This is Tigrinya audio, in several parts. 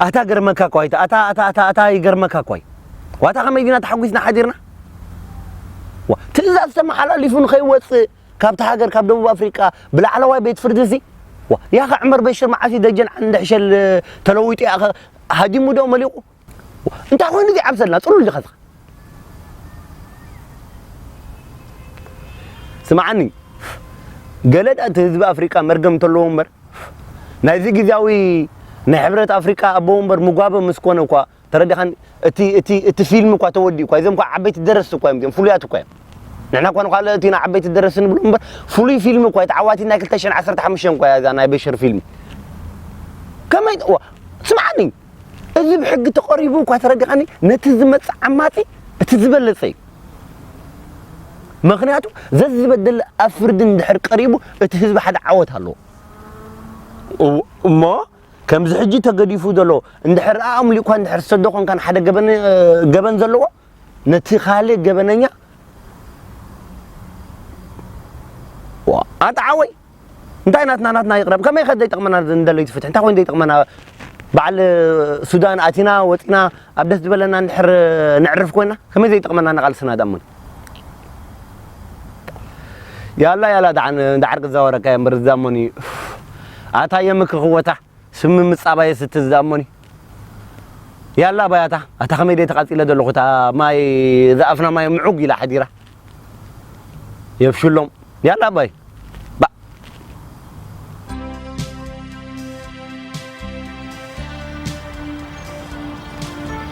ኣታ ገርመካ እኳ ኣይተ-፣ ኣታ፣ ኣታ፣ ኣታ፣ ኣታ ይገርመካ እኳ እዩ። ዋታ ከመይ ዲና ተሓጒስና ሓዲርና? ዋ፣ ትእዛዝ ተመሓላሊፉ ንኸይወጽእ ካብቲ ሃገር፣ ካብ ደቡብ ኣፍሪቃ ብላዕለዋይ ቤት ፍርዲ እዚ፣ ዋ፣ ያኸ ዕመር በሽር መዓስ እዩ ደጀን ዓንዲ ሕሸል ተለዊጡ ያኸ ሃዲሙ ዶ መሊቑ? ዋ፣ እንታይ ኮይኑ እዚ ዓብሰልና? ጽሉል ዲኻ እስኻ? ስምዓኒ፣ ገለ ደኣ እቲ ህዝቢ ኣፍሪቃ መርገም እንተለዎ እምበር፣ ናይዚ ግዝያዊ ናይ ሕብረት ኣፍሪቃ ኣቦ ወንበር ምጓበ ምስ ኮነ እኳ ተረዲኻኒ፣ እቲ፣ እቲ፣ እቲ ፊልም እኳ ተወዲኡ እኳ፣ እዞም እኳ ዓበይቲ ደረስቲ እኳ እዮም፣ እዚኦም ፍሉያት እኳ እዮም። ንሕና እኳ ንኻልእ እቲ ንዓበይቲ ደረስቲ ንብሎም እምበር፣ ፍሉይ ፊልም እኳ እዩ። ተዓዋቲት ናይ ክልተ ሽሕን ዓሰርተ ሓሙሽተን እኳ እያ እዛ ናይ በሽር ፊልም። ከመይ፣ ዋ፣ ስምዓኒ፣ እዚ ብሕጊ ተቐሪቡ እኳ ተረዲኻኒ፣ ነቲ ዝመጽእ ዓማጺ እቲ ዝበለጸ እዩ። ምኽንያቱ፣ ዘዝበደለ ኣብ ፍርዲ እንድሕር ቀሪቡ፣ እቲ ህዝቢ ሓደ ዓወት ኣለዎ። እው-፣ እሞ፣ ከምዚ ሕጂ ተገዲፉ ዘሎ፣ እንድሕር ኣእምሊእኳ፣ እንድሕር ዝሰዶ ኮንካ፣ ንሓደ ገበን-፣ ገበን ዘለዎ፣ ነቲ ካልእ ገበነኛ፣ ዋ፣ ኣጣዓወይ፣ እንታይ ናትና ናትና ይቕረብ። ከመይ ከ ዘይጠቕመና ንደለይቲ ፍትሒ? እንታይ ኮይኑ ዘይጠቕመና? በዓል ሱዳን ኣቲና ወፂና ኣብ ደስ ዝበለና እንድሕር ነዕርፍ ኮይና ከመይ ዘይጠቕመና ንቓልስና ዳሞኒ? ያላ ያላ፣ ደዓን፣ ደዓር ክዛወረካ እየ እምበር ዛሞኒ። ኣታ የምክ ክወታ ስሚ ምጻባየ ስቲ ዛሞኒ። ያላ ባያታ፣ ኣታ ከመይ ደይ ተቓጺለ ዘለኹ፣ እታ ማይ፣ ዝኣፍና ማይ ምዑግ ኢላ ሓዲራ። የብሽሎም። ያላ ባይ። ባ-፣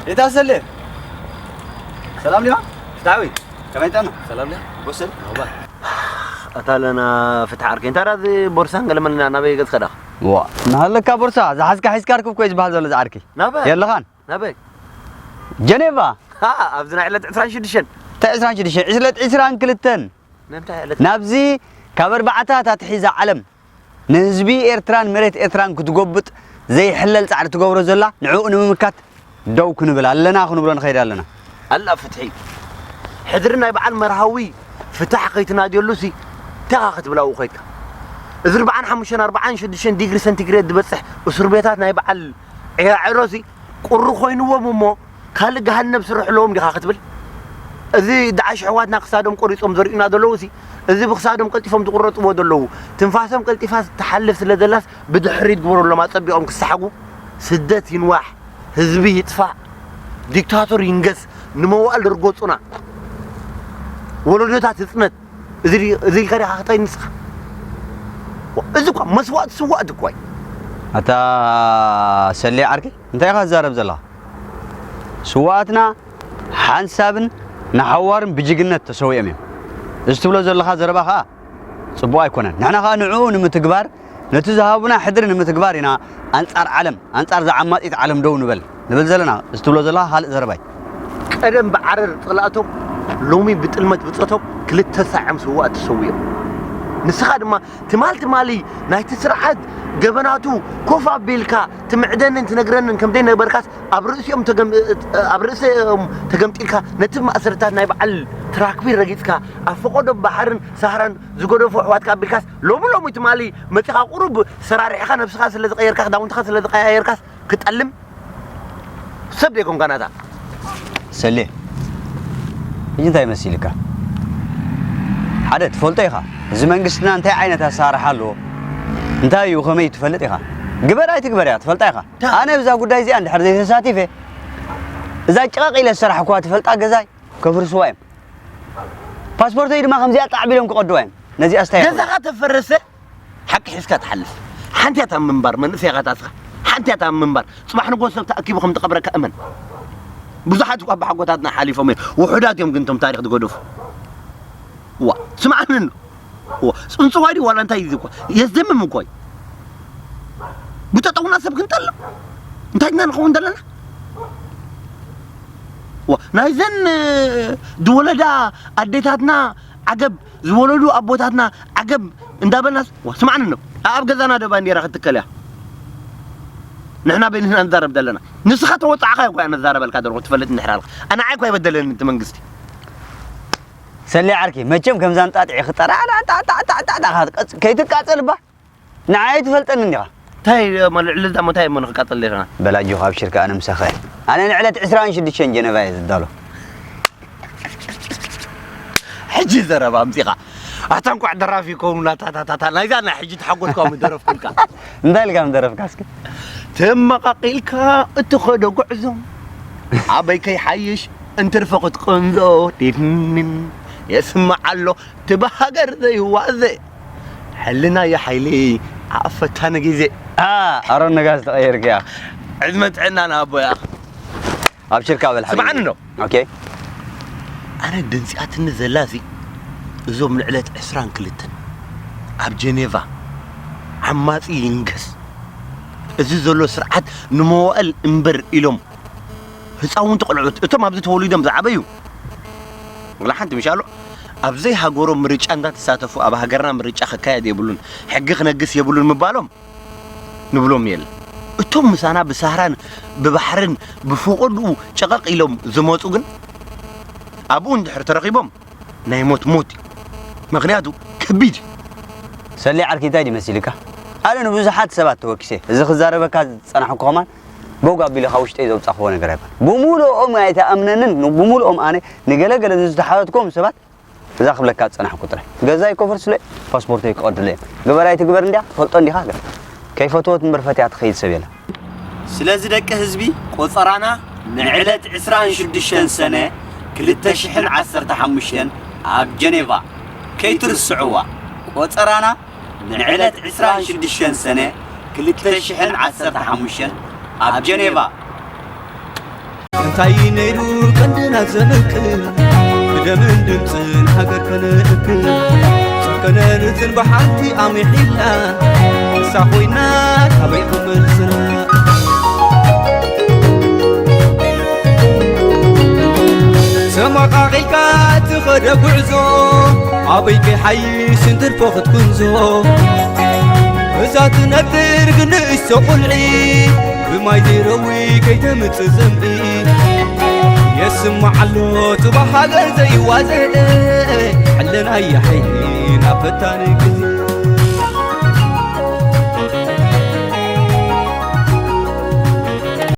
የታሰለ? ሰላም ዲማ? ፍትሓዊ፣ ከመይ ጠና? ሰላም ዲያ? ወሰን? ኣታ ለና ፍትሓ ዓርከይ። እንታይ ደኣ እዚ ቦርሳን ገለመን ናበይ ገጽካ ደኣ? ዋ፣ ናሃለካ ቦርሳ፣ ዝሓዝካ ሒዝካ ርክብ እኮ እዩ ዝበሃል ዘሎ ዝዓርከይ። ናበይ? የለኻን? ናበይ? ጀኔቫ። ሃ፣ ኣብዚ ናይ ዕለት ዕስራን ሽዱሽተን። እንታይ ዕስራን ሽዱሽተን? ዕለት ዕስራን ክልተን። ንምንታይ ዕለት? ናብዚ ካብ ኣርባዕታት ኣትሒዛ ዓለም ንህዝቢ ኤርትራን መሬት ኤርትራን ክትጎብጥ ዘይሕለል ጻዕሪ ትገብሮ ዘላ፣ ንዕኡ ንምምካት ደው ክንብል ኣለና፣ ክንብሎ ንኸይድ ኣለና። ኣላ ፍትሒ። ሕድሪ ናይ በዓል መርሃዊ ፍታሕ ከይትናድየሉሲ፣ እንታይ ኢኻ ክትብል ኣብኡ ኸይድካ? እዚ ኣርብዓን ሓሙሽተን፣ ኣርብዓን ሽዱሽተን ዲግሪ ሰንቲግሬድ ዝበጽሕ እስር ቤታት ናይ በዓል ዒራ ዕሮሲ፣ ቁሪ ኮይንዎም እሞ ካልእ ገሃነብ ስርሕለዎም ዲኻ ክትብል? እዚ ዳዕሽ ኣሕዋትና ክሳዶም ቆሪጾም ዘርእዩና ዘለዉ ሲ፣ እዚ ብክሳዶም ቀልጢፎም ዝቁረጽዎ ዘለዉ፣ ትንፋሶም ቀልጢፋ ትሓልፍ ስለ ዘላስ ብድሕሪት ግበረሎም ኣጸቢቖም ክሰሓጉ። ስደት ይንዋሕ፣ ህዝቢ ይጥፋእ፣ ዲክታቶር ይንገስ፣ ንመዋእል ርገጹና፣ ወለዶታት ህጽነት። እዚ ዲ-፣ እዚ ኢልካ ዲኻ ክጠይ ንስኻ? እዚ እኳ መስዋእቲ ስዋእቲ እኳ እዩ። ኣታ ሰሌ ዓርከይ፣ እንታይ ኢኻ ትዛረብ ዘለኻ? ስዋኣትና ሓንሳብን ንሓዋሩን ብጅግነት ተሰዊኦም እዮም። እዚ ትብሎ ዘለኻ ዘረባ ኸኣ ጽቡቕ ኣይኮነን። ንሕና ኸኣ ንዕኡ ንምትግባር፣ ነቲ ዝሃቡና ሕድሪ ንምትግባር ኢና ኣንጻር ዓለም፣ ኣንጻር እዛ ዓማጺት ዓለም ደው ንበል፣ ንብል ዘለና። እዚ ትብሎ ዘለኻ ካልእ ዘረባ እዩ። ቀደም ብዓረር ጸላእቶም፣ ሎሚ ብጥልመት ብጾቶም ክልተ ሳዕ እዮም ስውኣት ተሰዊኦም። ንስኻ ድማ ትማል ትማሊ ናይቲ ስርዓት ገበናቱ ኮፍ ኣቢልካ ትምዕደንን ትነግረንን ከም ዘይነበርካስ ኣብ ርእሲኦም ተገም-፣ ኣብ ርእሲኦም ተገምጢልካ ነቲ ማእሰርታት ናይ በዓል ትራክቢ ረጊጽካ ኣብ ፈቐዶ ባሕርን ሳህራን ዝገደፉ ኣሕዋትካ ኣቢልካስ ሎሚ ሎሚ ትማሊ መጺኻ ቁሩብ ሰራሪሕኻ ነብስኻ ስለ ዝቐየርካ ክዳውንትኻ ስለ ዝቐያየርካስ ክጠልም ሰብ ዘይኮንካ ናታ። ሰሌ፣ ሕጂ እንታይ መሲልካ? ሓደ ትፈልጦ ኢኻ፣ እዚ መንግስትና እንታይ ዓይነት ኣሰራርሓ ኣለዎ፣ እንታይ እዩ፣ ከመይ እዩ ትፈልጥ ኢኻ። ግበር ኣይትግበር እያ ትፈልጣ ኢኻ። ኣነ ብዛ ጉዳይ እዚኣ እንድሕር ዘይተሳቲፈ፣ እዛ ጭቐቕ ኢለ ዝሰራሕኩዋ ትፈልጣ ገዛይ ከፍርስዋ እዮም። ፓስፖርተይ ድማ ከምዚኣ ጣዕቢሎም ክቐድዋ እዮም። ነዚኣ ስታይ ገዛኻ ተፈረሰ? ሓቂ ሒዝካ ትሓልፍ። ሓንቲ እያ እታ ምንባር፣ መንእሰይ ኢኻ ታስኻ። ሓንቲ እያ እታ ምንባር። ጽባሕ ንግሆ ሰብ ተኣኪቡ ከም ዝቐብረካ እመን። ብዙሓት እኳ ብሓጎታትና ሓሊፎም እዮም። ውሑዳት እዮም ግን እቶም ታሪኽ ዝገደፉ። ዋ፣ ስምዓኒ እንዶ። ዋ፣ ጽንጽዋይ ድዩ ዋላ እንታይ እዩ እኮ? የስደምም እኮ እዩ። ብጠጠውና ሰብ ክንጠልም? እንታይ ኢና ንኸውን ዘለና? ዋ፣ ናይዘን፣ እ፣ ዝወለዳ ኣዴታትና ዓገብ ዝወለዱ ኣቦታትና ዓገብ እንዳበልናስ፣ ዋ፣ ስምዓኒ ነው። ኣብ ገዛና ዶ ባንዴራ ክትከል እያ? ንሕና በይንና ንዛረብ ዘለና። ንስኻ ተወጻዕካ እኮ እያ ነዛረበልካ ዘለኹ ትፈልጥ እንድሕር ኣለኻ። ኣነ ዓይ እኮ ኣይበደለኒ እቲ መንግስቲ። ሰሌ ዓርኪ፣ መቸም ከምዛ እንጣጢዕ ክጠራ፣ ኣላ፣ ኣንጣ፣ ኣንጣ፣ ኣንጣ፣ ኣንጣ፣ ኣንጣ፣ ከይትቃጸል እባ። ንዓይ ትፈልጠኒ እንዲኻ። እንታይ እሞ ልዕሊ እዛ እሞ እንታይ እሞ ንኽቃጸል ኔርና? በል ኣጆኻ ኣብሽርካ ኣነ ምሳኻ እየ። ኣነ ንዕለት ዕስራን ሽዱሽተን ጀነቫ እየ ዝዳሎ። ሕጂ ዘረባ ኣምጺኻ። ኣታ እንኳዕ ደራፊ ይከውኑላ ታታታታ ናይዛ ናይ ሕጂ ተሓጎስካ ምደረፍኩልካ። እንታይ ኢልካ ምደረፍካ እስኪ? ተመቓቒልካ እትኸዶ ጉዕዞ ኣበይ ከይሓይሽ እንትርፎ ክትቅንዞ ዲፍንን የስምዓሎ ትበሃገር ዘይዋዘ ሕልና የሓይሊ ኣፈታኒ ግዜ። ኣሮን ነጋስ ተቐየርክያ። ዕድመ ጥዕና ንኣቦያ። ኣብሽርካ በል ሓቢቢ። ስምዓኒ ዶ? ኦኬ። ኣነ ደንጺኣትኒ ዘላሲ እዞም ንዕለት ዕስራን ክልተን ኣብ ጀኔቫ ዓማጺ ይንገስ፣ እዚ ዘሎ ስርዓት ንመዋእል እምበር ኢሎም ህፃውንቲ ቆልዑት እቶም ኣብዚ ተወሊዶም ዝዓበዩ ወላ ሓንቲ ምሻሉ ኣብ ዘይሃገሮም ምርጫ እንዳተሳተፉ ኣብ ሃገርና ምርጫ ክካየድ የብሉን፣ ሕጊ ክነግስ የብሉን ምባሎም ንብሎም የለ። እቶም ምሳና ብሳህራን ብባሕርን ብፍቆድኡ ጨቐቕ ኢሎም ዝመፁ ግን ኣብኡ እንድሕር ተረኺቦም ናይ ሞት ሞት እዩ። ምኽንያቱ ከቢድ እዩ። ሰሌ ዓርኪ እንታይ ድዩ መሲልካ? ኣነ ንብዙሓት ሰባት ተወኪሰ እዚ ክዛረበካ ዝጸናሕኩ ከማን ቦግ ኣቢለ ካብ ውሽጠይ ዘውጻእክዎ ነገር ኣይኮን። ብምሉኦም ኣይተኣምነንን፣ ብምሉኦም ኣነ ንገለገለ ዝተሓተትኩም ሰባት እዛ ክብለካ ዝጸናሕኩ ጥራይ። ገዛይ ኮፈር ስለ ፓስፖርተይ ክቐድለ እየ። ግበራይ ትግበር እንዲያ ትፈልጦ እንዲኻ ገ ከይፈትወት እምበር ፈትያ ትኸይድ ሰብ የላ። ስለዚ ደቂ ህዝቢ ቆጸራና ንዕለት ዕስራን ሽዱሽተን ሰነ ክልተ ሽሕን ዓሰርተ ሓሙሽተን ኣብ ጀኔቫ ከይትርስዕዋ። ቆጸራና ንዕለት ዕስራን ሽዱሽተን ሰነ ክልተ ሽሕን ዓሰርተ ሓሙሽተን ኣብ ጀኔቫ። እንታይ ነይሩ ቀንድና ዘመክር ብደምን ድምፅን ሃገር ከነእክል ሰብ ከነርፅን ብሓንቲ ኣሚሒልና ንሳ ኮይና ካበይ ክመልስና ተመቓቒልካ ትኸደ ጉዕዞ ኣበይ ከይሓይሽ እንትርፎ ክትኩንዞ እዛ ትነጥር ግን ንእሽቶ ቁልዒ ብማይ ዘይረዊ ከይተምፅእ ዘምኢ የስምዓሎ ትባ ሃገር ዘይዋዘ ሕለናየ ሓይሊ ናብ ፈታኒ ግዜ